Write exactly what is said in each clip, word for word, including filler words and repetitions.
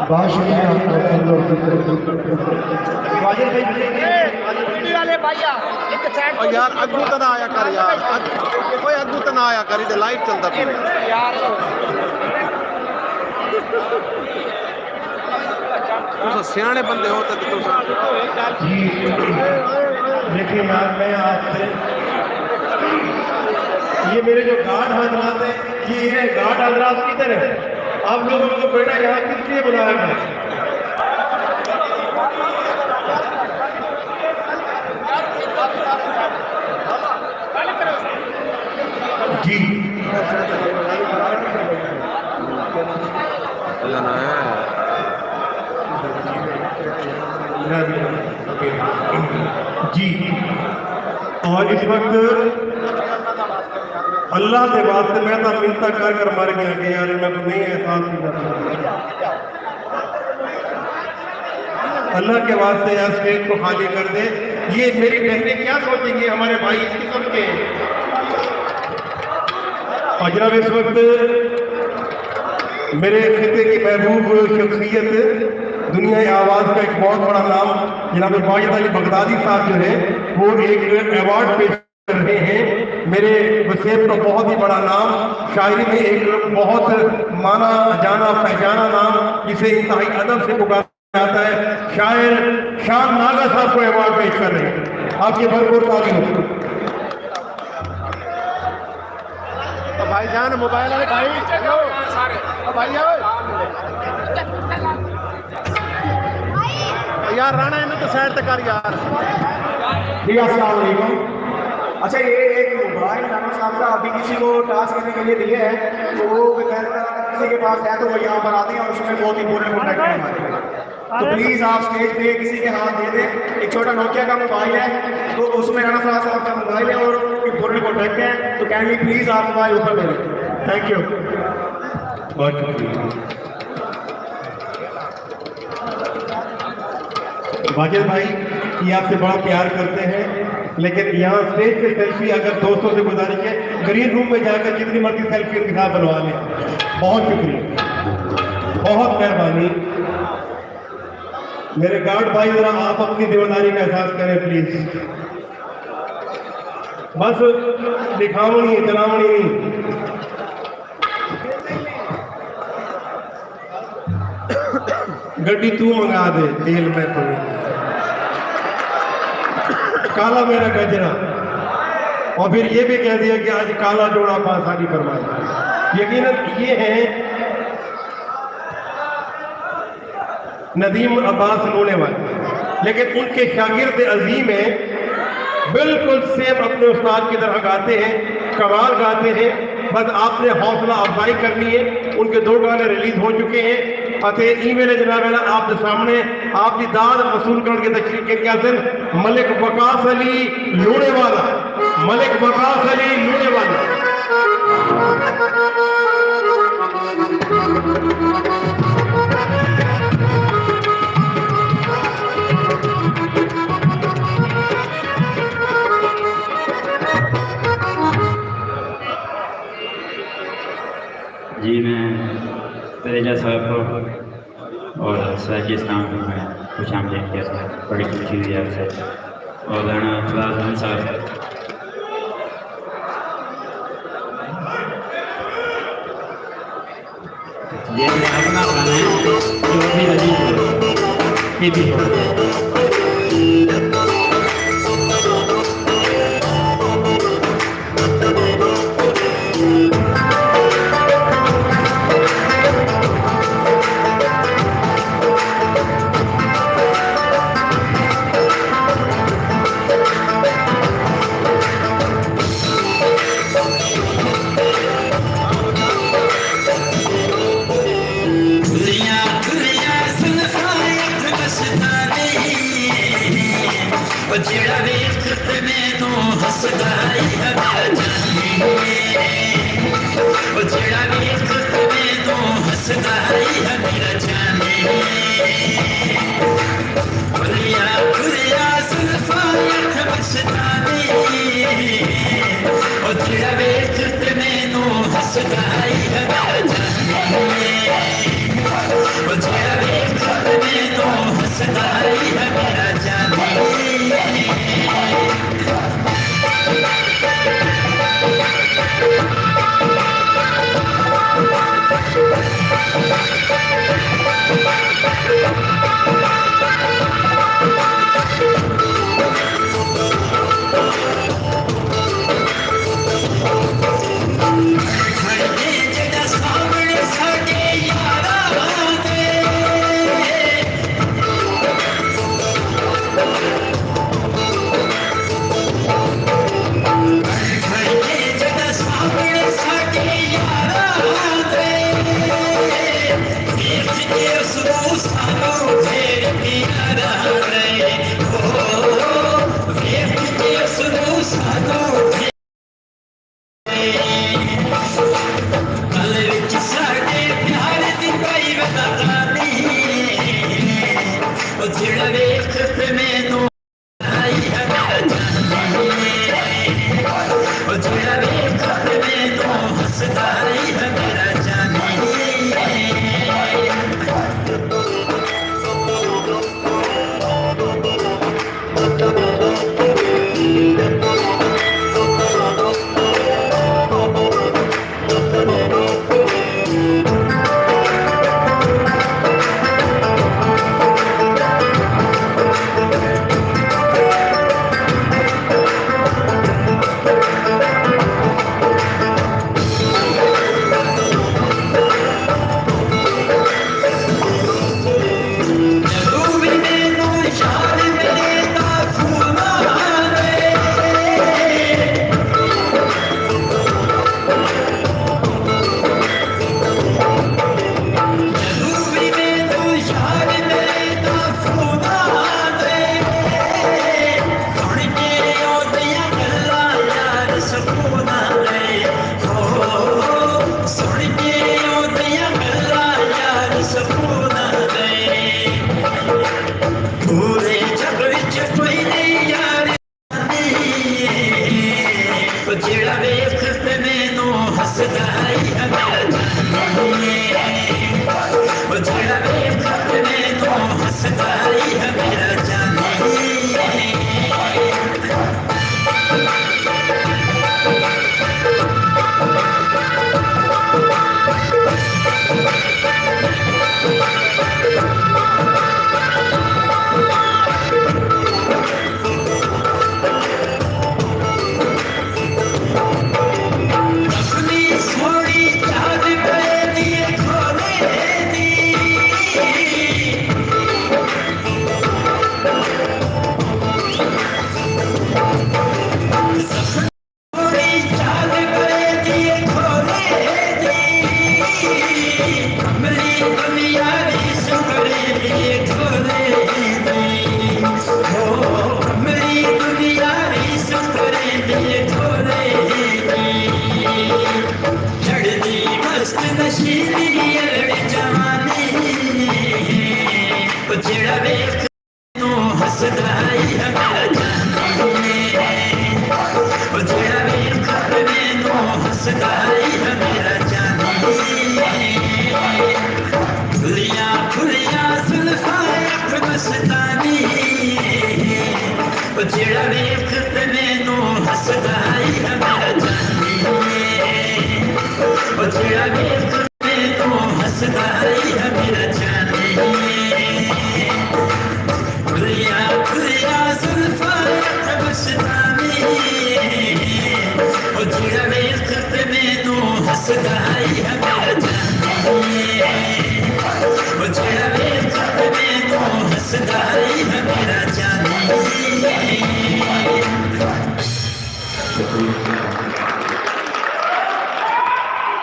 بہت شکریہ آپ کا، سب لوگ۔ او یار، اڳوں تاں نہ آیا کر یار، اڳ-، اوئے، اڳوں تاں نہ آیا کر، ایݙے لائیو چلدا پیا۔ تساں سیاݨے بندے ہو تے تساں۔ جی، دیکھیں یار، میں آپ سے، یہ میرے جو گارڈ حضرات ہیں، یہ انہیں گارڈ حضرات کدھر ہیں؟ آپ لوگوں کو بیٹا یہاں کس لیے بلایا گیا؟ جی۔ اللہ نہ ہے۔ جی۔ اور اس وقت اللہ دے واسطے میں تاں منتاں کر کر مر گیا کہ یار میں کوں نہیں احساس تھیندا پیا۔ اللہ کے واسطے یار اسٹیج کو خالی کر دے۔ یہ میری بہنیں کیا سوچیں گی، ہمارے بھائی اس قسم کے ہیں۔ اور جناب، اس وقت میرے خطے کی محبوب شخصیت، دنیا آواز کا ایک بہت بڑا نام، جناب واجد علی بغدادی صاحب جو ہے، وہ ایک ایوارڈ پیش کر رہے ہیں۔ میرے وسیب کا بہت ہی بڑا نام، شاعری میں ایک بہت مانا جانا پہچانا نام، جسے انتہائی ادب سے پکارا جاتا ہے۔ شاعر شان ناگا صاحب کو ایوارڈ پیش کر رہے ہیں، آپ کی بھرپور تالیوں۔ او بھائی جان، موبائل والے بھائی، ہیلو۔ او بھائی، اوئے۔ یار رانا، انہاں توں سائیڈ تے کر یار۔ جی، السلام علیکم۔ اچھا، یہ ایک موبائل رانا صاحب کا ابھی کسی کو ٹاسک کرنے کے لیے دیا ہے، تو وہ بغیر کسی کے پاس ہے تو وہ یہاں پر آتے ہیں اور اس میں بہت ہی پورے کانٹیکٹ ہیں ہمارے۔ تو پلیز آپ اسٹیج پہ کسی کے ہاتھ دے دیں۔ ایک چھوٹا نوکیا کا موبائل ہے، تو اس میں رانا فراز صاحب کا موبائل ہے اور یہ پورے کانٹیکٹ ہیں، تو کائنڈلی پلیز آپ موبائل اوپر دے دیں۔ تھینک یو۔ بہت شکریہ۔ واجد بھائی، یہ آپ سے بڑا پیار کرتے ہیں، لیکن یہاں اسٹیج پہ سیلفی، اگر دوستوں سے گزارش ہے، گرین روم میں جا کر جتنی مرضی سیلفی ان کے ساتھ بنوا لیں۔ بہت شکریہ، بہت مہربانی۔ میرے گارڈ بھائی، ذرا آپ اپنی ذمہ داری کا احساس کریں پلیز۔ بس دکھاوݨی ہے، چلاوݨی نہیں۔ گڈی توں منگا دے، تیل میں پوے۔ کالا میرا گجرا۔ اور پھر یہ بھی کہہ دیا کہ آج کالا جوڑا پا ساری فرمائی۔ یقیناً یہ ہیں ندیم عباس لونے والے، لیکن ان کے شاگرد عظیم ہیں، بالکل سیم اپنے استاد کی طرح گاتے ہیں، کمال گاتے ہیں۔ بس آپ نے حوصلہ افزائی کرنی ہے۔ ان کے دو گانے ریلیز ہو چکے ہیں۔ اتے ایں ویلے جناب ہے نا، آپ دے سامنے آپ دی داد وصول کر کے تشریف گھن کے آسن ملک وقاص علی لونے والا، ملک وقاص علی لونے والا۔ جی، میں تریجہ صاحب کو اور سراجی اسلام کو میں خوش آمدید کہتا ہوں، بڑی خوشی ہوئی آپ سے۔ اور رانا فراز خان صاحب، یہ میں اپنا گانا ہے، جو ابھی ابھی ہوا، یہ بھی ہوا۔ جیڑا ویکھ تے مینوں ہسدا ای ہے میرا جانی، او جیڑا ویکھ تے مینوں ہسدا ای ہے میرا جانی۔ جیڑا ویکھ توں ہسدا ای ہے میرا جانی، او جیڑا ویکھ تے مینوں ہسدا ای ہے میرا جانی۔ کھلیاں کھلیاں زلفاں اکھ مستانی، او جیڑا ویکھ تے مینوں ہسدا ای ہے میرا جانی، او جیڑا ویکھ تے مینوں ہسدا ای ہے میرا جانی۔ کھلیاں کھلیاں زلفاں اکھ مستانی، او جیڑا ویکھ تے مینوں ہسدا ای ہے میرا جانی، او جیڑا ویکھ تے مینوں ہسدا ای ہے میرا جانی۔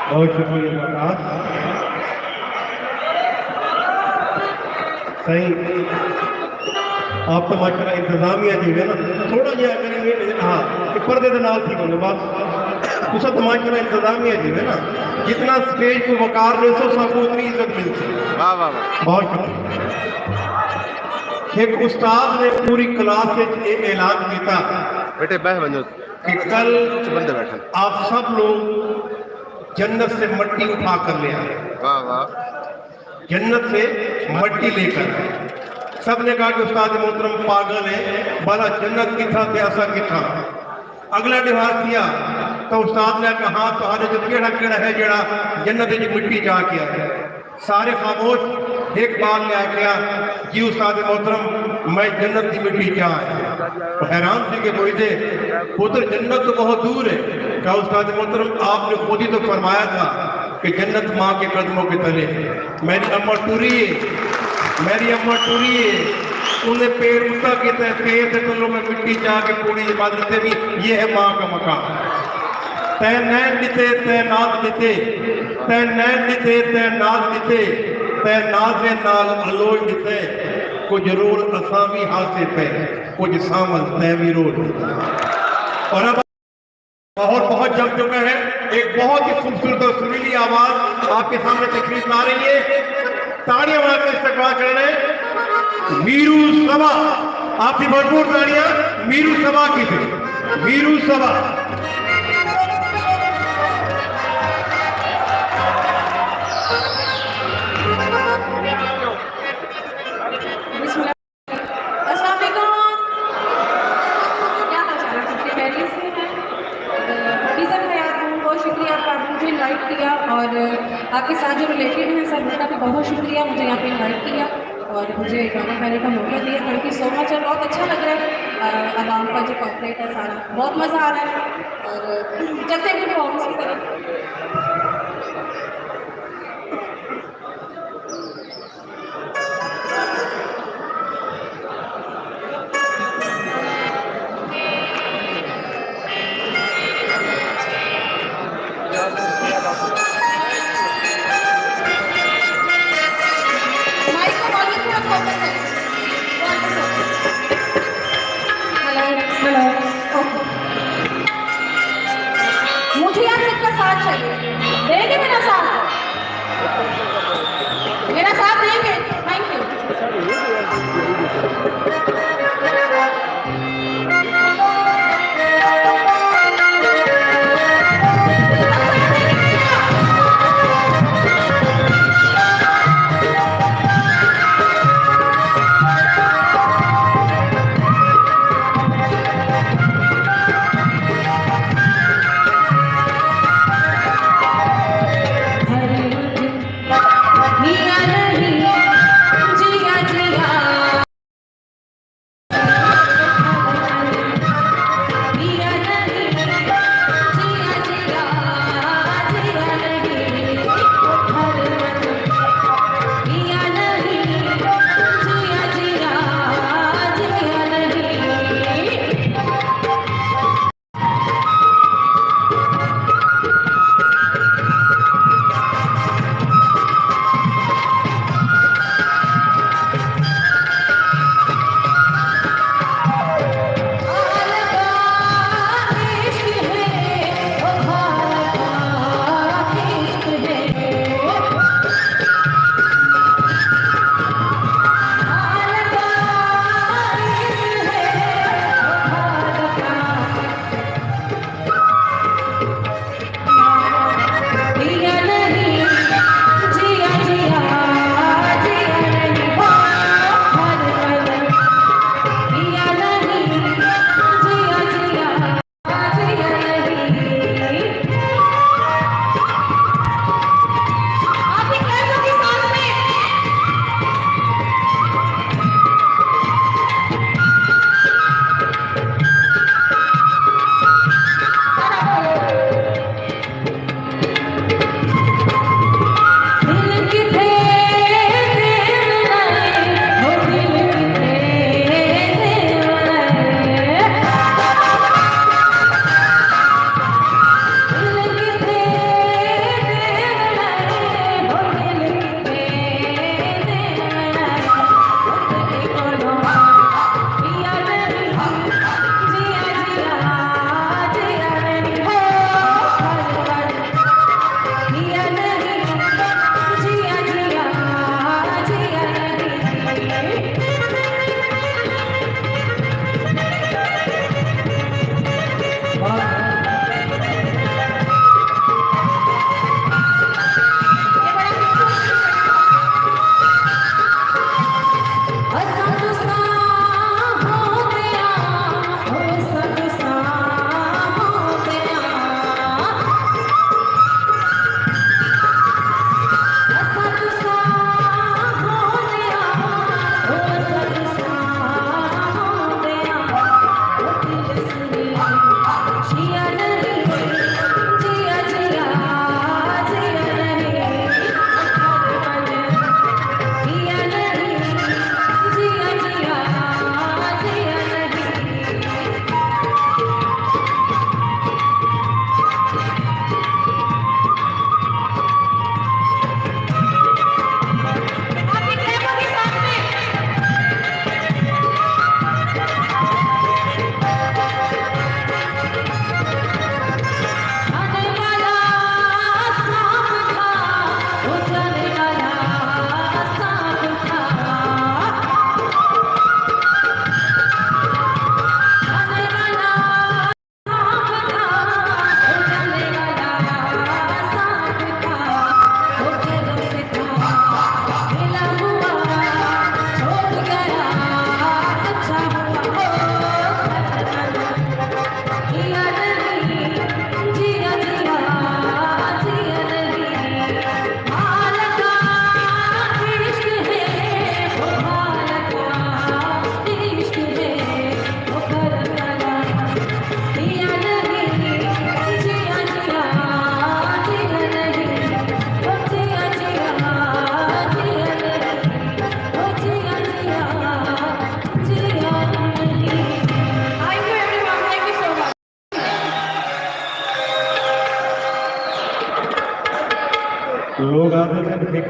بہت شکریہ وقاص سائیں۔ آپ تماشا انتظامیہ جی ہے نا، تھوڑا جہا اگر ایویں، ہاں، کہ پردے دے نال تھی بولو بس۔ تسا تماشا انتظامیہ جی ہے نا، جتنا سٹیج کو وقار مل سو، سب کو اتنی عزت مل سو۔ واہ، واہ، واہ۔ بہت شکریہ۔ ایک استاد نے پوری کلاس وچ یہ اعلان کیتا بیٹے بہ ونجو کہ کل بندے بیٹھے۔ آپ سب لوگ جنت سے مٹی اٹھا کر لے آئے۔ واہ، واہ۔ جنت سے مٹی لے کر۔ سب نے کہا کہ استاد محترم پاگل ہے، بھلا جنت کتھاں تے اساں کتھاں؟ اگلا ڈیوار کیا تو استاد نے کہا، ہاں، تہاڈے جو کیڑا کیڑا ہے جڑا جنت وچ مٹی چا کے آیا؟ سارے خاموش۔ ہک ٻال نے آکھیا، "جی استاد محترم، میں جنت دی مٹی چا آیا۔" وہ حیران تھی کہ پوچھدے، "پتر، جنت تو بہت دور ہے۔" کہا، "استاد محترم، آپ نے خود ہی تو فرمایا تھا کہ جنت ماں کے قدموں کے تلے ہے۔" میݙی اماں ٹری ہے، میݙی اماں ٹری ہے، انہیں پیر اُتا کیتا ہے، پیر دے تلوں میں مٹی چا کے پوڑی عبادت ہے بھی، یہ ہے ماں کا مقام۔ تیں نین ݙتے، تیں ناز ݙتے، تیں نین ݙتے، تیں ناز ݙتے، تیں نازیں نال الوچ ݙتے، کجھ رول اساں وی ہاسے پئے، کجھ سانول تیں وی رول ݙتے۔ اور اب ماحول بہت جم چکا ہے، ایک بہت ہی خوبصورت اور سریلی آواز آپ کے سامنے تشریف لا رہی ہے۔ تاڑیاں مار کے استقبال کر رہے ہیں میرو صبا، آپ کی بھرپور تاڑیاں میرو صبا کی پہ۔ میرو صبا۔ بسم اللہ۔ السلام علیکم۔ کیا حال چال ہے سب کے؟ خیریت سے ہیں؟ اور ڈیزل حیات ہوں، بہت شکریہ آپ کا، آپ نے مجھے انوائٹ کیا، اور آپ کے ساتھ جو ریلیٹڈ ہیں سب، ان کا بھی بہت شکریہ مجھے یہاں پہ انوائٹ کیا اور مجھے گانا گانے کا موقع دیا۔ تھینک یو سو مچ، اور بہت اچھا لگ رہا ہے، آ، عوام کا جو کوآپریٹ ہے سارا، بہت مزہ آ رہا ہے۔ اور چلتے ہیں پرفارمنس کی طرف۔ مائیک کا والیوم تھوڑا سا اوپر کریں۔ ہیلو، ہیلو، اوکے۔ مجھے آپ سب کا ساتھ چاہیے۔ دیں گے میرا ساتھ؟ میرا ساتھ دیں گے؟ تھینک یو۔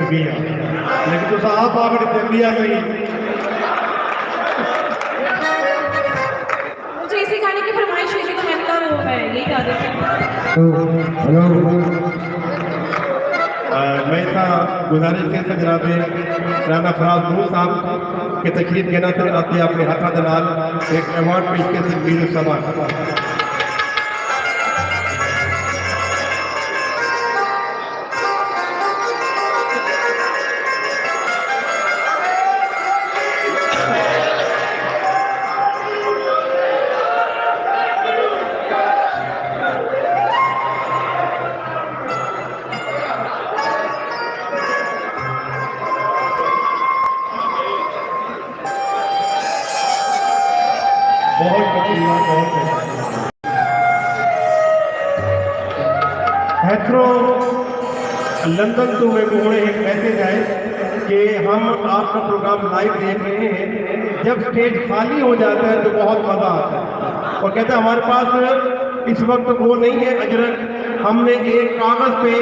بھی ہے، لیکن تساں آپ آ کے ڈتے، انبیاء نہیں۔ مجھے اسی گانے کی فرمائش ہوئی تھی تو میں نے کہا وہ میں یہی ڳا دیتی ہوں۔ میں اتھاں گزارش کرساں جناب رانا فراز نور صاحب کہ تشریف گھن آسن اتے اپنے ہتھاں دے نال ایک ایوارڈ پیش کرسن میر الصبا۔ بہت شکریہ، بہت شکریہ۔ ہیتھرو لندن تو میرے کو ایک میسج آئے کہ ہم آپ کا پروگرام لائیو دیکھ رہے ہیں، جب اسٹیج خالی ہو جاتا ہے تو بہت مزہ آتا ہے۔ اور کہتے ہیں، ہمارے پاس اس وقت وہ نہیں ہے اجرک، ہم نے ایک کاغذ پہ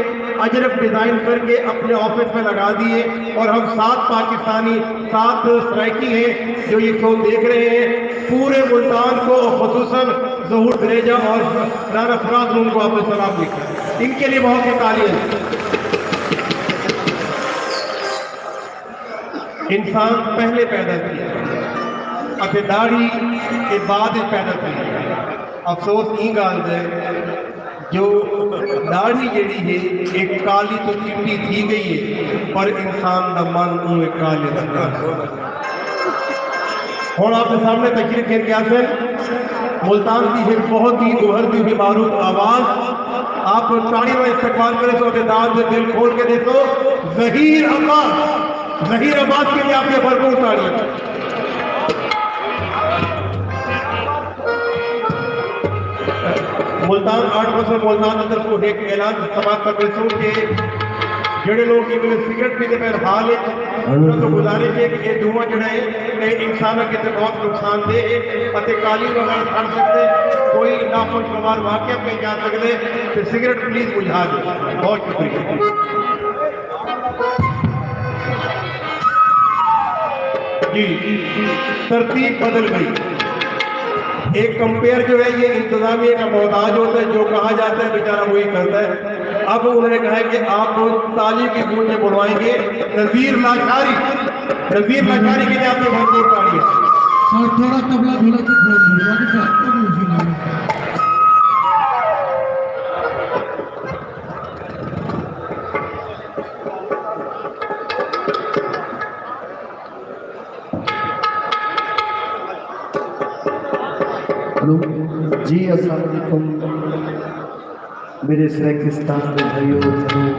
اجرک ڈیزائن کر کے اپنے آفس میں لگا دیے اور ہم سات پاکستانی، سات سرائیکی ہیں جو یہ شو دیکھ رہے ہیں۔ پورے ملتان کو اور خصوصاً ظہور دھریجہ اور رانا فراز نون کو آپ نے سلام لکھا ہے۔ ان کے لیے بہت سی تالیاں۔ انسان پہلے پیدا تھیا اتے ݙاڑھی دے بعد وچ پیدا تھیا۔ افسوس ایں ڳالھ دا ہے جو ݙاڑھی جیڑھی ہے، ایہ کالی توں چٹی تھی ڳئی ہے، پر انسان دا من اونویں کالے دا کالے۔ ہݨ آپ دے سامݨے تشریف گھن کے آسن ملتان دی ہک بہت ہی ابھردی ہوئی معروف آواز، آپ تاڑی نال استقبال کریسو اتے داد دے دل کھول کے ݙیسو، ظہیر عباس۔ ظہیر عباس کے لیے آپ نے بھرپور تاڑیاں۔ ملتان آرٹ کونسل ملتان دی طرفوں ہک اعلان سماعت کریسوں کہ جیڑھے لوگ ایں ویلے سگریٹ پیندے پئے ہن، ہال وچ انہاں توں گزارش ہے کہ اے دھواں جیڑھا ہے، اے انساناں کیتے بہت نقصان دہ ہے اتے قالین وغیرہ سڑ سڳدے، کوئی ناخوشگوار واقعہ پیش آ سڳدے، تے سگریٹ پلیز بجھا ݙیو۔ بہت شکریہ۔ جی، ترتیب بدل گئی۔ ایک کمپیئر جو ہے، یہ انتظامیہ کا محتاج ہوتا ہے، جو کہا جاتا ہے بیچارہ وہی کرتا ہے۔ اب انہوں نے کہا ہے کہ آپ تالی کی گونج سے بلوائیں گے نذیر لاشاری۔ نذیر لاشاری کے لیے آپ نے بھرپور تاڑیاں۔ سر، تھوڑا طبلہ جھولا کے کھول دیجیے، آگے جاتا نہیں اسی لیے۔ ہیلو، جی السلام علیکم میرے سرائیکستان دے بھائیو، بھینو،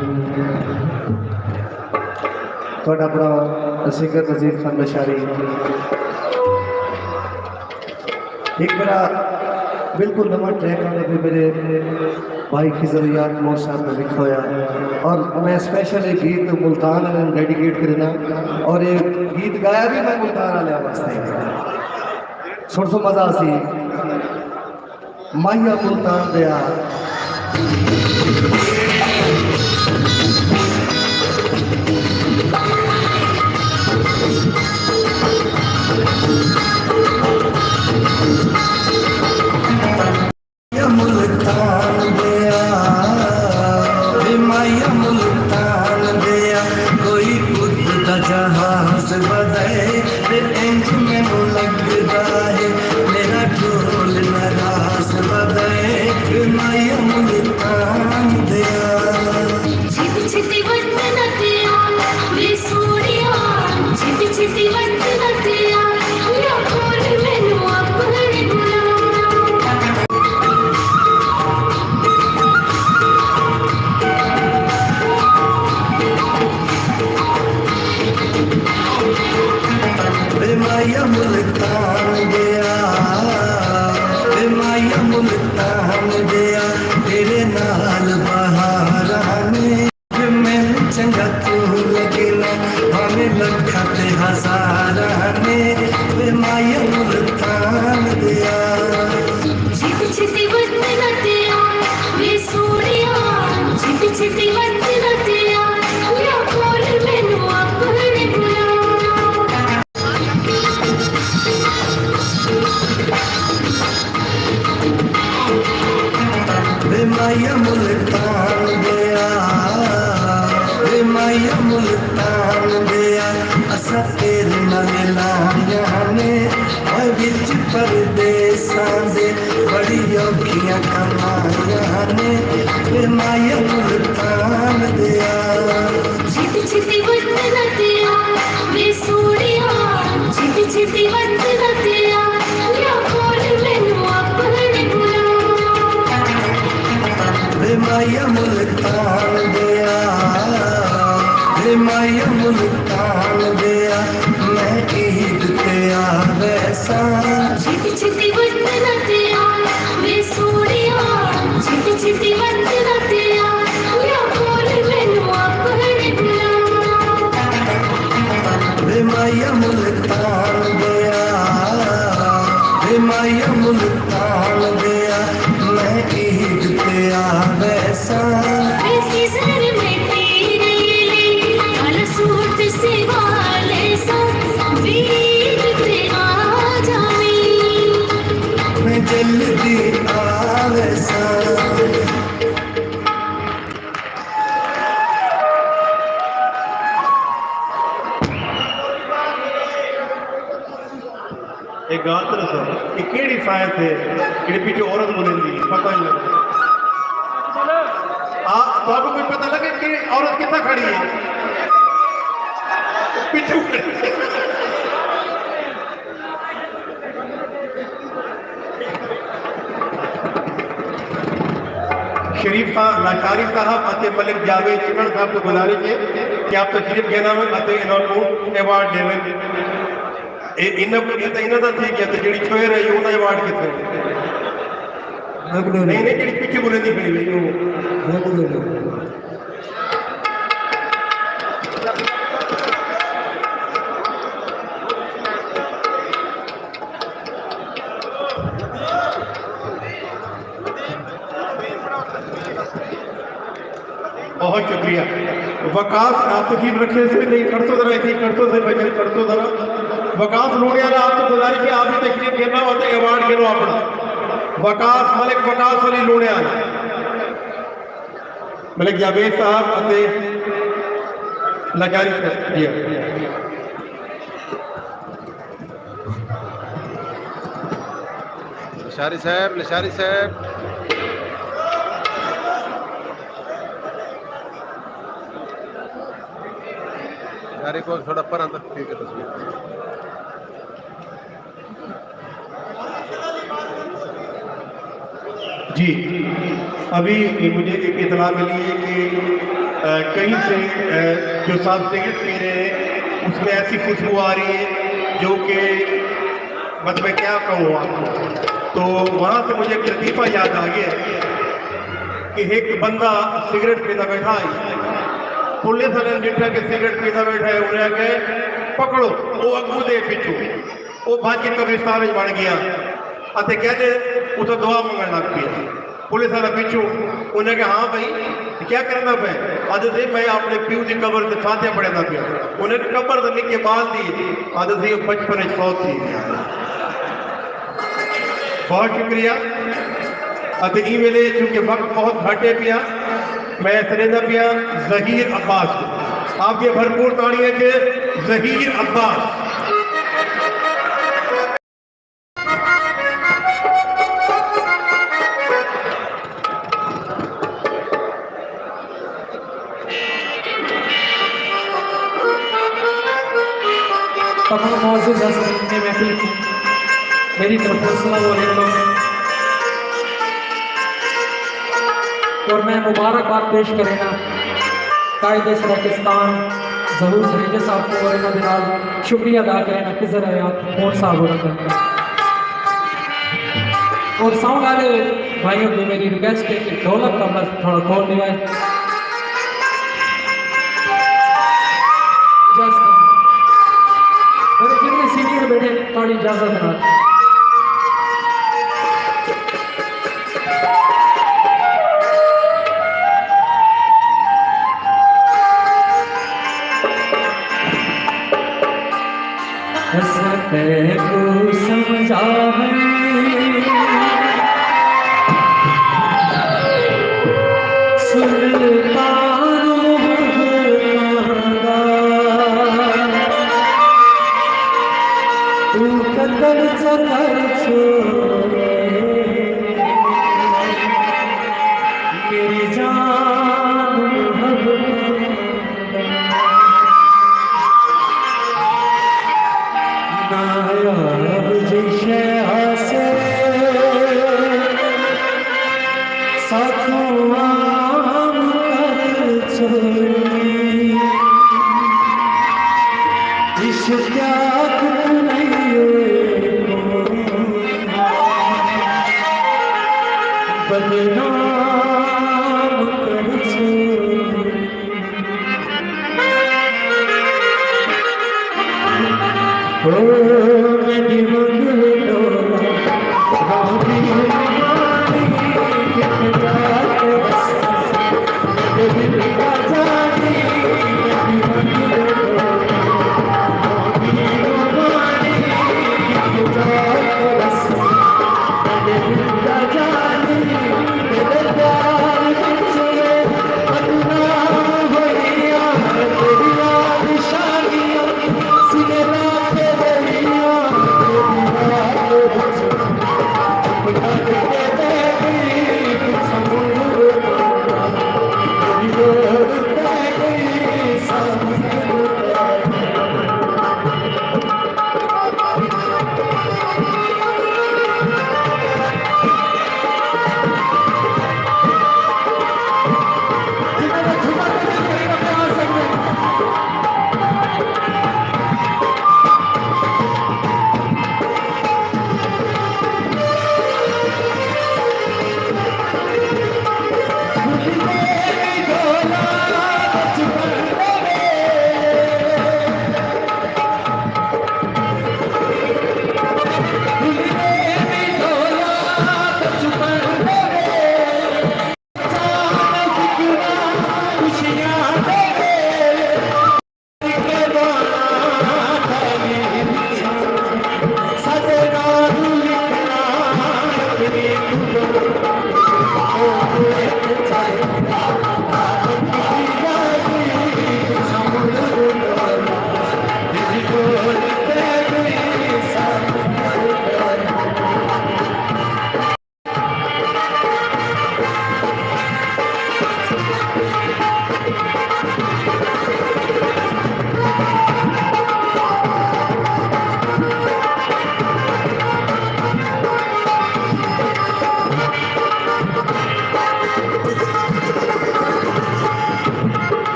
تہاݙا اپݨا سنگر نذیر خان لاشاری۔ ہک میرا بالکل نواں ٹریک آندا پیا، میرے بھائی خضر یار نور صاحب نے لکھا ہویا، اور میں اسپیشل یہ گیت ملتان والے نوں ڈیڈیکیٹ کرنا، اور یہ گیت گایا بھی میں ملتان والے واسطے۔ سن سو مزہ سی۔ ماہیا ملتان دیا۔ ملتان دیا، وے ماہیا ملتان دیا، کوئی خود دا جہاز ودے، تے انج مینوں لڳدا ہے، میرا ڈھول ناراض ودے، وے ماہیا ملتان دیا۔ چھتی چھتی وت نہ تے آ، وے سوہݨیا، چھتی چھتی وت نہ تے آ، یا کول مینوں اپݨے بلا۔ وے ماہیا ملتان دیا، وے ماہیا ملتان دیا، تیرے نال بہاراں نے۔ مینوں چنڳا توں لڳیندیں، بھانویں لکھاں تے ہزاراں نے، وے ماہیا ملتان دیا۔ چھتی چھتی وت نہ تے آ، وے سوہݨیا، چھتی چھتی وت نہ تے آ، یا کول میں کمایا نے، وے مایا ملتان دیا۔ چھتی چھتی وطن دیا، وے سوڑیا، چھتی چھتی وطن دیا، یا کول مینوں اپݨے بلا۔ وے مایا ملتان دیا، وے مایا ملتان دیا، میں عید تے آ ویساں۔ چھتی چھتی وطن تے آ، وے سوہݨیا، چھتی چھتی وطن تے آ، یا کول مینوں اپݨے بلا۔ وے مایا ملتان دیا، وے مایا ملتان دیا، میں عید تے آ ویساں۔ ویسی سر میں تیرے لئی، کالا سوٹ سوا لیساں، وے عید تے آ جاویں۔ میں جلدی آ ویساں۔ اے ڳالھ تے ݙسو، اے کیڑھی سائنس ہے جیڑھی پچھوں عورت ٻولیندی ہے؟ پتہ ہی نہیں لڳدا۔ آ، تہاکوں کوئی پتہ لڳے کہ عورت کتھاں کھڑی ہے؟ پچھوں کھڑی ہے۔ شریف خان لاشاری صاحب اتے ملک جاوید چنڑ صاحب کوں گزارش ہے کہ آپ تشریف گھن آون اتے انہاں کوں ایوارڈ ݙیون۔ اے انہاں کوں، اے تاں انہاں دا تھی ڳیا، تے جیڑھی چھوہر آئی، اوندا ایوارڈ کتھے؟ نہیں، نہیں، جیڑھی پچھے ٻولیندی کھڑی ہوئی، او۔ بہت شکریہ۔ وقاص، آپ تشریف رکھے سے، نہیں، کھڑسو ذرا، اتھے کھڑسو سے، بھائی جان، کھڑسو ذرا۔ وقاص لوڑیالا، آپ توں گزارش ہے، آپ وی تشریف گھنو اتے ایوارڈ گھنو اپݨا۔ وقاص، ملک وقاص علی لوڑیالا۔ ملک جاوید صاحب اتے لاشاری صاحب، جی۔ لاشاری صاحب، لاشاری صاحب۔ لاشاری کوں تھوڑا پراں تک ٹھیک ہے تصویر۔ جی، ابھی مجھے ایک اطلاع ملی ہے کہ، آ، کہیں سے، آ، جو صاحب سگریٹ پی رہے ہیں، اس میں ایسی خوشبو آ رہی ہے جو کہ، بس میں کیا کہوں آپ کو۔ تو وہاں سے مجھے ایک لطیفہ یاد آ گیا کہ ایک بندہ سگریٹ پیتا بیٹھا ہے، پولیس والے نے ڈٹھا کہ سگریٹ پیتا بیٹھا ہے، انہیں آکھیا کہ پکڑو، وہ اگوں دے پچھوں۔ او بھڄ کے قبرستان وچ وڑ ڳیا اتے کہندے اتھاں دعا منگݨ لڳ پیا۔ پولیس والا پچھوں، انہیں کہا، ہاں بھائی، کیا کریندا پئیں؟ آہدے، سئیں، میں اپݨے پیو دی قبر تے فاتحہ پڑھیندا پیا۔ انہیں کہا، قبر تاں نکے ٻال دی ہے۔ آہدے، سئیں، او بچپن وچ فوت تھی ڳیا۔ بہت شکریہ۔ اتے ایں ویلے چونکہ وقت بہت گھٹ ہے پیا، میں سݙیندا پیاں ظہیر عباس کوں۔ آپ دیاں بھرپور تاڑیاں اچ ظہیر عباس۔ تمام معزز حاضرین محفل کوں میری طرفوں السلام علیکم۔ اور میں مبارکباد پیش کرینا قائد سرائیکستان ظہور جڈیجہ صاحب کوں اور انہاں دے نال شکریہ ادا کرینا خضر حیات مون صاحب ہوراں دا۔ اور ساؤنڈ والے بھائیوں کوں میری ریکویسٹ ہے کہ ڈھولک دا بس تھوڑا کول لیوائے۔ اجازت ہے۔ میرے جتنے سینئر بیٹھے، تھوڑی اجازت ہے۔ اساں تیکوں سمجھاوݨ سلطان محبوباں دا، توں قتل چا کر چھوڑے۔ نایاب جئی شے ہاسے، ساکوں عام کر چھوڑی۔ اشتیاق توں نہیں ہوئے کو بدنام کر چھوڑی۔ او میݙی ونڄ ݙولا، راہندی مانی کتھ جا کے وساں، میݙے دل دا جانی، میݙی ونڄ ݙولا، راہندی مانی کتھ جا کے وساں۔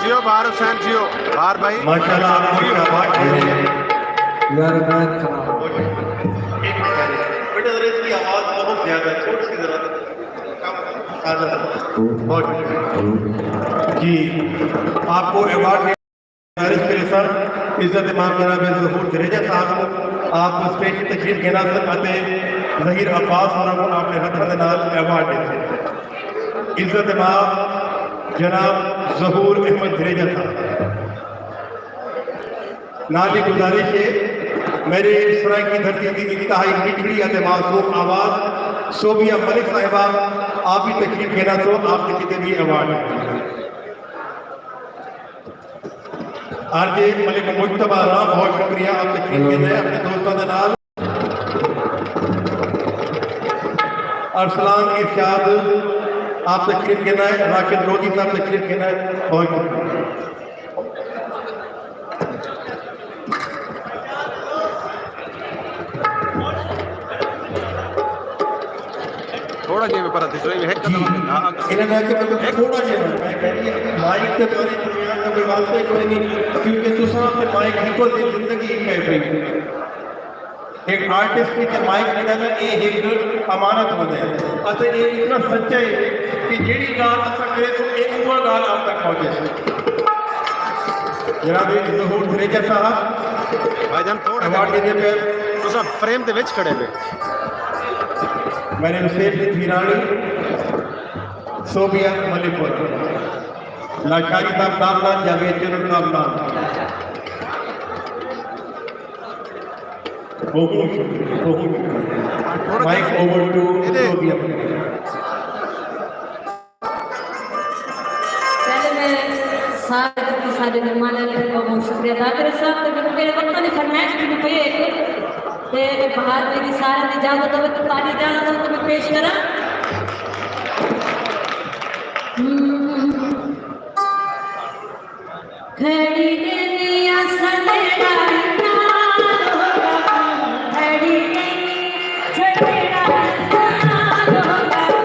جیو بہار حسین، جیو بہار بھائی۔ ماشاءاللہ، آپ کو شاباش۔ یار، میں کھڑا۔ بیٹا، ذرا اس کی آواز بہت زیادہ ہے، تھوڑی سی ذرا کم، سادہ سا۔ بہت شکریہ۔ جی، آپ کو ایوارڈ گزارش میرے سر، عزت امام جناب ظہور جڈیجہ صاحب کو۔ آپ اسٹیج تے تشریف گھن آسن اتے ظہیر عباس ہوراں کوں اپݨے ہتھاں دے نال ایوارڈ ݙیسن۔ عزت مآب جناب ظہور احمد دھریجہ صاحب۔ نال ہی گزارش ہے، میݙے سرائیکی دھرتی دی انتہائی مٹھڑی اتے معصوم آواز صوبیہ ملک صاحبہ آپ وی تشریف گھن آسو، آپ دے کیتے وی ایوارڈ ݙتے۔ آر جے ملک مجتبیٰ راں، بہت شکریہ آپ تشریف گھن آئے اپݨے دوستاں دے نال۔ ارسلان ارشاد آپ تشریف گھن آئے، راشد لودھی صاحب تشریف گھن آئے، بہت شکریہ۔ تھوڑا جیہاں میں پرا تھیسو، ایویں ہک قدم اڳے۔ ہا، اڳے۔ انہاں نے آکھیا میں تھوڑا جیہاں، میں کہندی مائیک تے تہاݙی درمیان دا کوئی واسطہ ہی کوئی نہیں، کیونکہ تساں تے مائیک ہکو جیہی زندگی ہی کائے پئی۔ ہک آرٹسٹ کیتے مائیک ݙیݨا تاں اے ہک امانت ہوندے، اتے اے اتنا سچا ہے کہ جیڑھی ڳالھ اساں کریسوں اے اوہا ڳالھ آپ تک پہنچیسی۔ جناب ظہور دھریجہ صاحب، بھائی جان، تھوڑا ایوارڈ ݙیندے پئے۔ تساں فریم دے وچ کھڑے وے۔ میݙے وسیب دی دھیراݨی صوبیہ ملک پور، لاشاری صاحب نال نال، جاوید چنر صاحب نال۔ بہت شکریہ، بہت شکریہ۔ مائیک اوور ٹو صوبیہ ملک۔ پہلے میں سارے جتنے سارے مہمان آئے، انہاں دا بہت شکریہ ادا کرے صاحب، تے میرے وقتاں دی فرمائش بھی پئی ہے تے بہار میں کی سارے دی اجازت ہوے تو تالی اجازت ہوے تو میں پیش کراں۔ ہم۔ کھڑی دنیا سنڑا نال ہو بابو، کھڑی دنیا سنڑا نال ہو بابو۔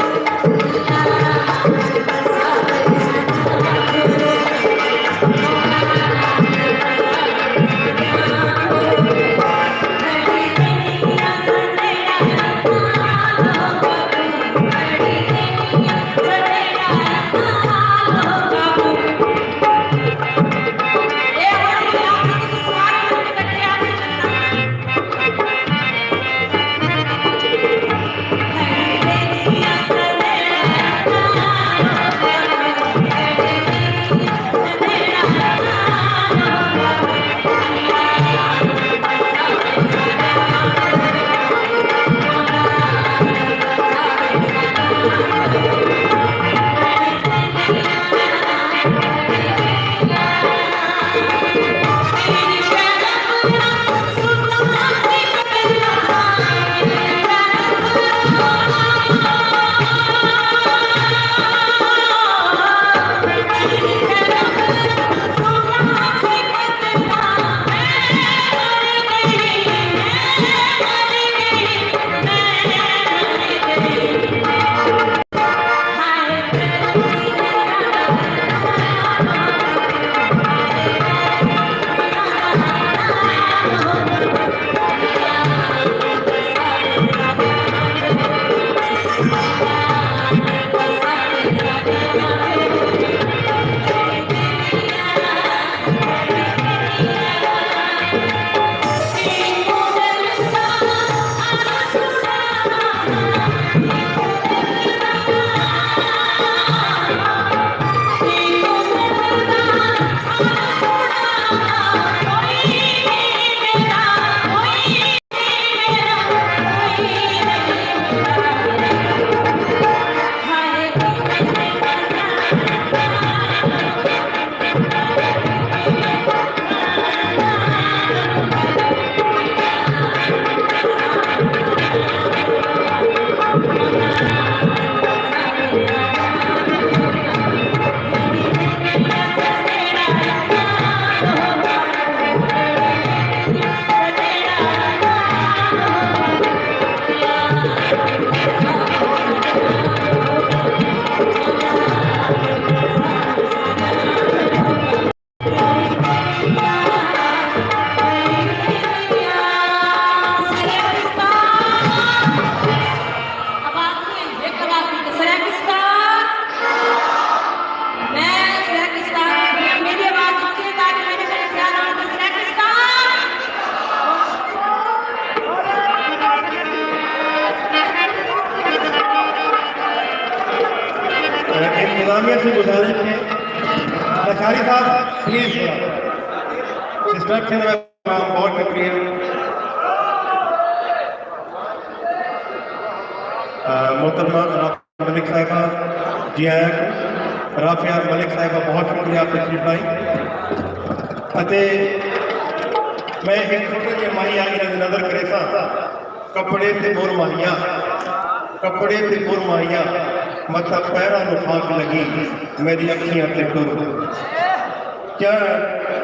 انتظامیہ سے گزارش ہے، لشاری صاحب، پلیز، ڈسٹرکشن میں بہت شکریہ۔ آ، محترمہ رافعہ ملک صاحبہ، جی آیا کو۔ رافعہ ملک صاحبہ، بہت شکریہ آپ تشریف آئی۔ اتے میں ایک چھوٹے جے مائی آئی نظر کرے سا۔ کپڑے تے بر ماہیا، کپڑے تے بر ماہیا، متاں پیراں نوں خاک لڳی، میݙی اکھیاں تے ٹر۔ کیا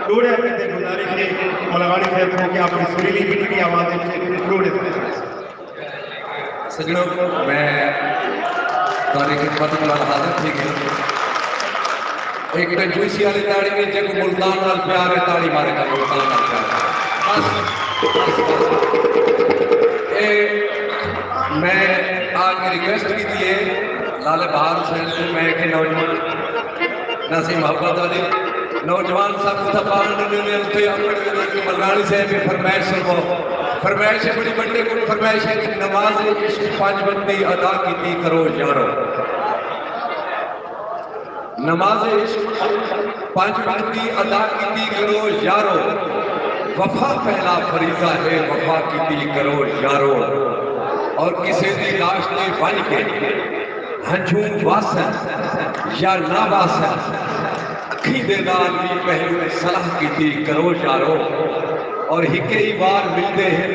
ݙوہڑے کیتے گزارش ہے ملغاݨی صاحب کوں کہ اپݨی سریلی مٹھڑی آواز وچ ݙوہڑے۔ سڄݨو، میں تہاݙی خدمت نال حاضر تھی ڳیا۔ ایک کنجوسی والی تاڑی نہیں، جے کو ملتان نال پیار ہے، تاڑی مارے گا ملتان نال پیار۔ بس، بس، بس۔ اے، میں آ کے ریکویسٹ کیتی ہے لالے بہار حسین کو، میں کہ نوجوان ناصر محبت والی نوجوان سب اتھا پاہن ڈنے نے، اتھے اپنے دے کے ملغاݨی صاحب کی فرمائش سنو۔ فرمائش ہے بڑی بڑے کو، فرمائش ہے کہ نماز عشق پانچ وقتی ادا کیتی کرو یارو۔ نماز عشق پنج وقتی ادا کیتی کرو یارو، وفا پہلا فریضہ ہے، وفا کیتی کرو یارو۔ اور کسے دی لاش تے ونڄ کے ہنجھوں واسن یا نہ واسن، اکھیں دے نال وی پہلو صلاح کیتی کرو یارو۔ اور ہکے ہی وار ملدے ہن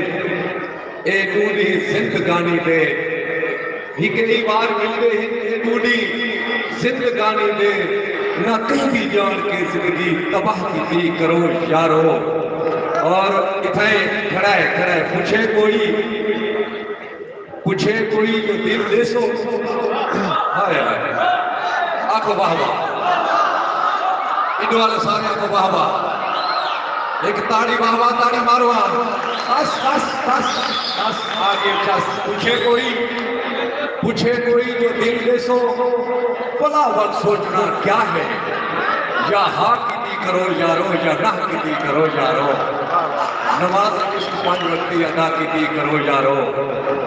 اے ݙو ݙینہہ زندگانی دے، ہکے ہی وار ملدے ہن اے ݙو ݙینہہ زندگانی دے، نہ کہیں دی جان کے زندگی تباہ کیتی کرو یارو۔ اور اتھائیں کھڑا ہے، کھڑا ہے، پچھے کوئی، پچھے کوئی جو دل ݙیسو۔ ہائے ہائے۔ آکھو واہ واہ۔ انڈو والے سارے آکھو واہ واہ۔ ایک تاڑی واہ واہ، تاڑی مارو آ۔ بس، بس، بس، بس، آ گئے چس۔ پچھے کوئی، پچھے کوئی جو دل ݙیسو، بھلا وقت سوچنا کیا ہے؟ یا ہا کیتی کرو یارو، یا نہ کیتی کرو یارو۔ نماز عشق پنج وقتی ادا کیتی کرو یارو۔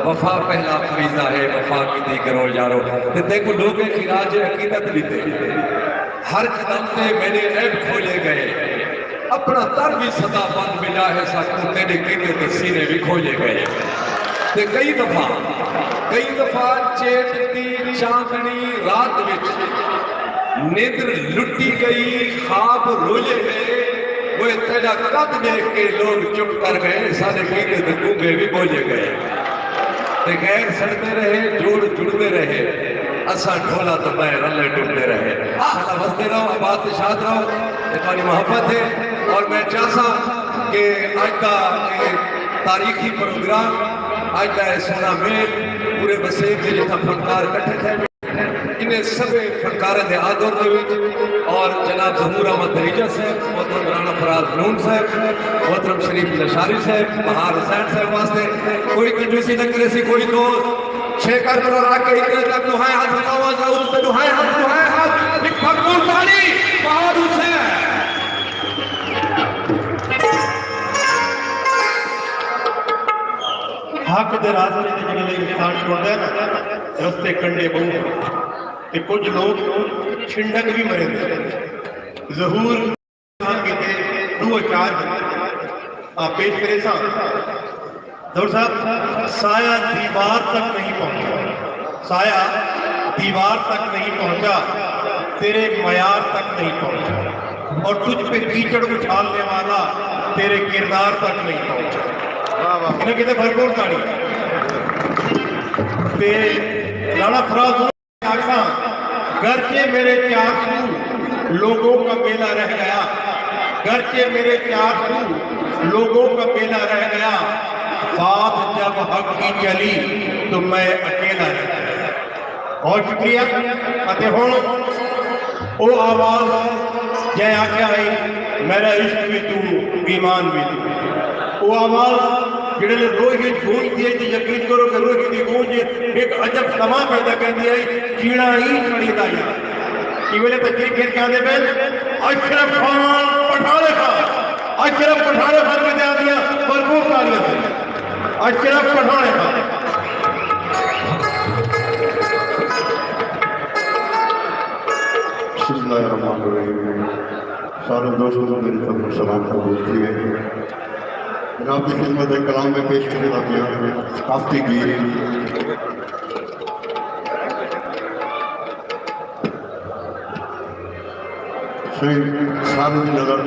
وفا پہلا فریضہ ہے، وفا کیتی کرو یارو۔ تے تیکوں لوکیں خراج عقیدت ݙتے۔ ہر قدم تے میݙے عیب کھولے ڳئے۔ اپݨا در وی سدا بند ملیا ہے ساکوں، تیݙے کیتے تے سینے وی کھولے ڳئے۔ تے کئی دفعہ، کئی دفعہ چیت دی چاندنی رات وچ نندر لٹی ڳئی، خواب رولے ڳئے۔ اوئے تیݙا قد ݙیکھ کے لوگ چپ کر ڳئے، ساݙے کیتے تے گونگے وی ٻولے ڳئے۔ تے غیر سڑدے رہے، جوڑ جڑدے رہے، اساں ڈھولا دبائے رلے ٹردے رہے۔ ساݙا وسدے رہو، آباد تے شاد رہو، اے تہاݙی محبت ہے۔ اور میں چاہساں کہ اڄ دا اے تاریخی پروگرام، اڄ دا اے سوہݨا میل، پورے وسیب دے جتھاں فنکار اکٹھے تھئے، انہیں سبھے فنکاریں دے آدر دے وچ اور جناب ظہور احمد دھریجہ صاحب، محترم رانا فراز نون صاحب، محترم شریف لشاری صاحب، بہار حسین صاحب واسطے کوئی کنجوسی نہ کریسی کوئی دوست۔ چھیکڑ کوں رکھ کے اتنے تک ݙوہائیں ہتھ اچاؤ، اچاؤ، تے ݙوہائیں ہتھ، ݙوہائیں ہتھ، ہک بھرپور تاڑی، بہار حسین۔ حق دے راستے تے جیڑھے لئی انسان ٹردا ہے نا، رستے کنڈے ٻہوں ہن۔ تے کجھ لوک چھنڈک وی مریندے۔ ظہور کیتے ݙو اچار ہن۔ آ پیش کریساں۔ ظہور صاحب، سایہ دیوار تک نہیں پہنچا، سایہ دیوار تک نہیں پہنچا، تیرے معیار تک نہیں پہنچا، اور تجھ پہ کیچڑ اچھالنے والا تیرے کردار تک نہیں پہنچا۔ واہ واہ۔ انہاں کیتے بھرپور تاڑی۔ تے رانا فراز آکھاں، گرچہ میرے چار سو لوگوں کا میلہ رہ گیا، گرچہ میرے چار سو لوگوں کا میلہ رہ گیا، بات جب حق کی چلی تو میں اکیلا رہ گیا۔ بہت شکریہ۔ اتے ہݨ او آواز جئیں آکھیا ہئی، میرا عشق وی توں، ایمان وی توں۔ او آواز جیڑھے لے روہی وچ گونجدی ہے تے یقین کرو کہ روہی دی گونج ہک عجب سماں پیدا کریندی ہے، جیڑھا ای کھڑی دا یا۔ ایں ویلے تقریر کر کے آندے پئے اشرف خان پٹھاݨے خان، اشرف پٹھاݨے خان کیتے آندیاں بھرپور تاڑیاں سے۔ اشرف پٹھاݨے خان۔ سارے دوستوں کو میری طرف سلام قبول کیے۔ جناب کی خدمت ہے کلام میں پیش کرے لاتے ہیں ثقافتی گیت۔ سائیں سالوں کی نظر۔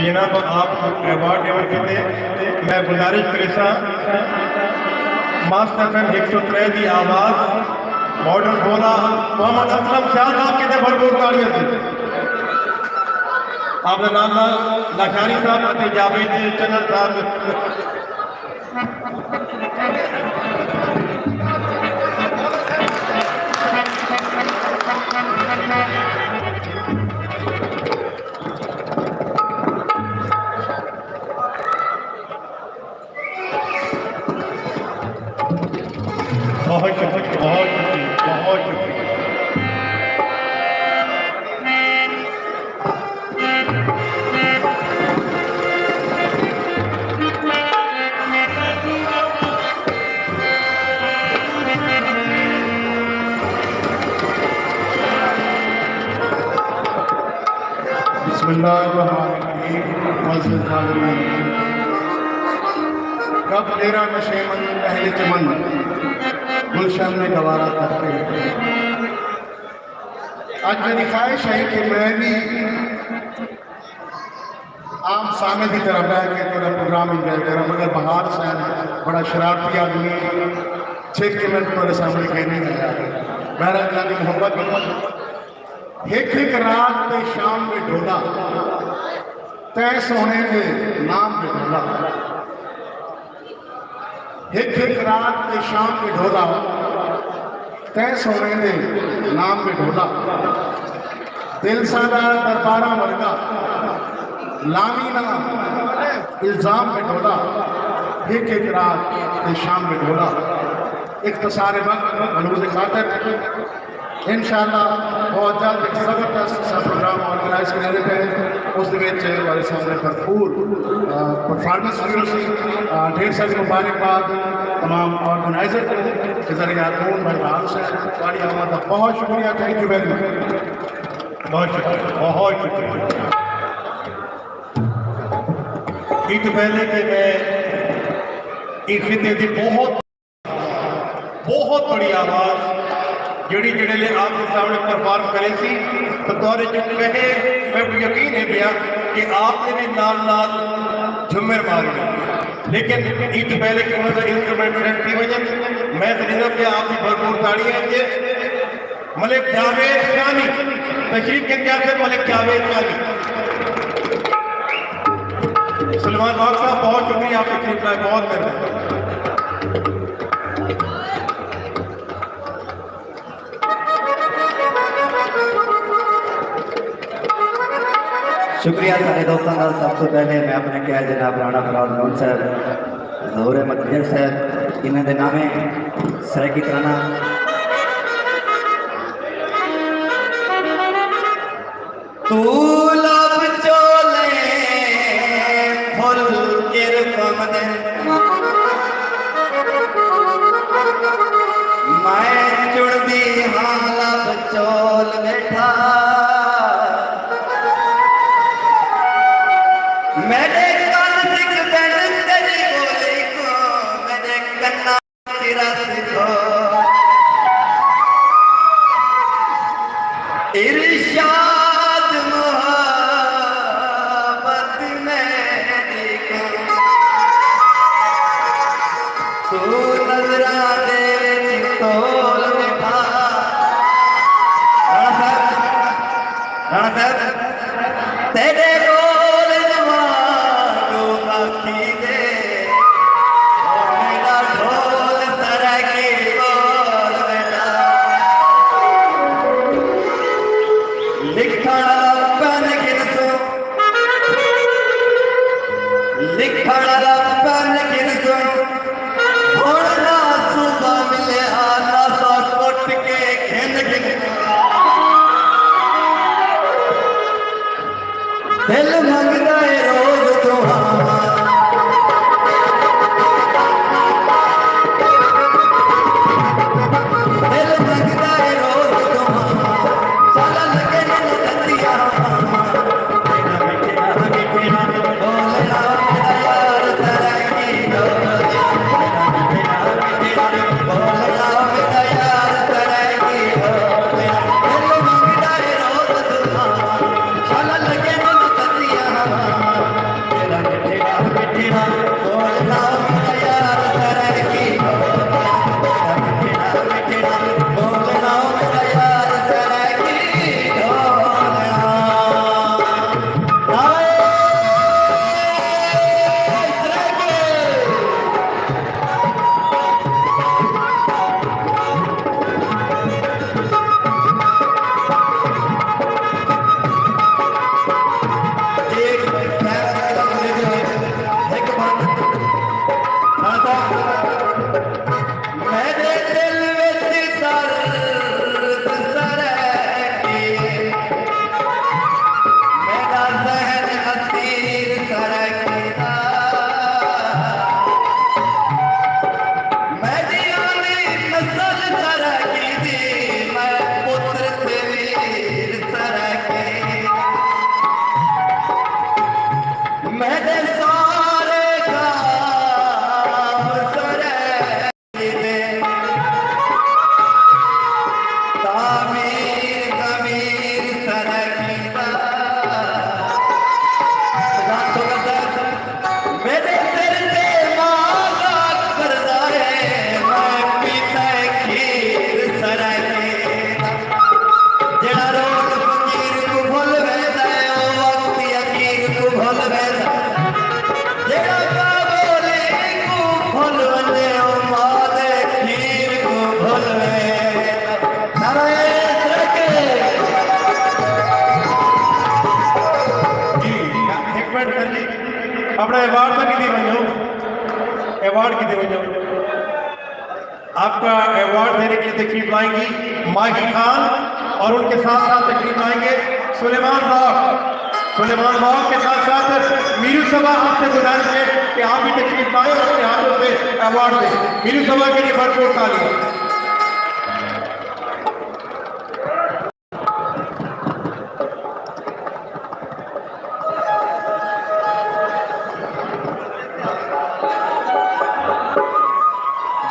جناب آپ کوں ایوارڈ ݙیوݨ کیتے میں گزارش کریساں، ماسٹر سن ہک سو ترے دی آواز، ماڈرن ڈھولا، محمد اسلم شاہ صاحب کیتے بھرپور تاڑیاں سی۔ آپ دے نال نال لاشاری صاحب اتے جاوید چنل صاحب۔ بہت شکریہ، بہت شکریہ، بہت شکریہ۔ بسم اللہ الرحمن الرحیم۔ معزز حاضرین، کب تیرا نشیمن اہل چمن گلشن میں گوارا کرتے ہیں۔ اڄ میری خواہش ہے کہ میں بھی عام سامع دی طرح بیٹھ کے تیرا پروگرام انجوائے کراں، مگر بہار صاحب بڑا شرارتی آدمی ہے، چھک کے میں تیرے سامنے کہیں نہیں آیا۔ بہرحال، اللہ دی محبت، ہک ہک رات تے شام وے ڈھولا، تیں سوہݨے دے نام وے ڈھولا۔ ہک ہک رات تے شام وے ڈھولا، تیں سوہݨے دے نام وے ڈھولا۔ دل ساݙا درباراں ورگا، لاویں نہ الزام وے ڈھولا۔ ہک ہک رات تے شام وے ڈھولا۔ اختصار وقت، ملحوظ خاطر، انشاءاللہ بہت جلد ایک زبردست سا پروگرام آرگنائز کریندے پئے ہیں۔ اس دے وچ تہاݙے سامنے بھرپور، آ، پرفارمنس وی ہوسی۔ آ، ڈھیر ساری مبارکباد تمام آرگنائزر کوں کہ ذریعہ کون بھائی بھاگ سے تہاݙی آمد دا بہت شکریہ۔ تھینک یو ویری مچ۔ بہت شکریہ، بہت شکریہ۔ ایں توں پہلے کہ میں ایں خطے دی بہت بہت بڑی آواز جیڑھی جیڑھے لے آپ دے سامنے پرفارم کریسی، تو تہاݙے چوں کہیں میں کو یقین ہے پیا کہ آپ نے بھی نال نال جھمر مارنے۔ لیکن ایں توں پہلے کہ انہاں دا انسٹرومنٹ سیٹ تھی ونڄے، میں سݙیندا پیا آپ دی بھرپور تاڑی ہے کہ ملک جاوید شانی تشریف گھن کے آسے، ملک جاوید شانی۔ سلیمان باغ صاحب، بہت شکریہ آپ تشریف لائے، بہت مہربانی۔ شکریہ سارے دوستاں دا۔ سب توں پہلے میں اپݨے قائد جناب رانا فراز لون صاحب، ظہور احمد میجر صاحب، انہاں دے ناویں سرائیکی ترانہ۔ توں لب چولیں پھل کر پمدن، میں چڑدی ہاں لب چول ٻیٹھا۔ میݙے کن سکدن تیݙی ٻولی کوں، میݙے کناں چرس تھو۔ ارشاد محبت میݙی کوں، توں نظراں دے وچ تول ٻیٹھا۔ رانا صاحب، رانا صاحب، تیݙے ٻول جوانوں آکھیندے، او میݙا ڈھول سرائیکی ٻول ٻیٹھا۔ لکھݨ آلا پین گھنسوں، لکھݨ آلا پین گھنسوں، ہݨ نہ صوبہ ملیا، نہ سا کٹ کے گھن گھن۔ دل منگدا ہے روز دعا، دل منگدا ہے روز دعا، سالا لگے نے دتیا۔ اپݨا ایوارڈ تاں گھدی ونڄو، ایوارڈ گھدی ونڄو۔ آپ کا ایوارڈ دینے کے لیے تشریف لائیں گی ماہی خان، اور ان کے ساتھ ساتھ تشریف لائیں گے سلیمان باغ۔ سلیمان باغ کے ساتھ ساتھ میرو صبا، آپ سے گزارش ہے کہ آپ بھی تشریف لائیں اور اپنے ہاتھوں سے ایوارڈ دیں۔ میرو صبا کے لیے بھرپور تالیاں۔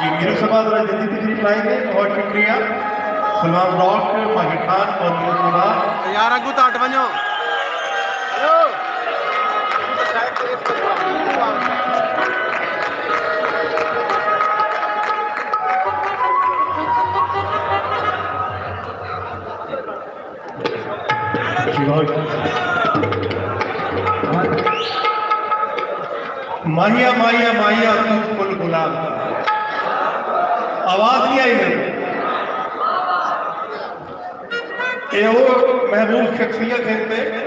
جی، میرو صبا ذرا جلدی تشریف لائیں گے، بہت شکریہ۔ سلمان بلاک، ماہر خان اور میرو صبا۔ یار، اڳوں تاں ہٹ ونڄو۔ ماہیا، ماہیا، ماہیا، توں پھل گلاب دا۔ آواز نہیں آئی میری۔ اے او محبوب شخصیت ہن تے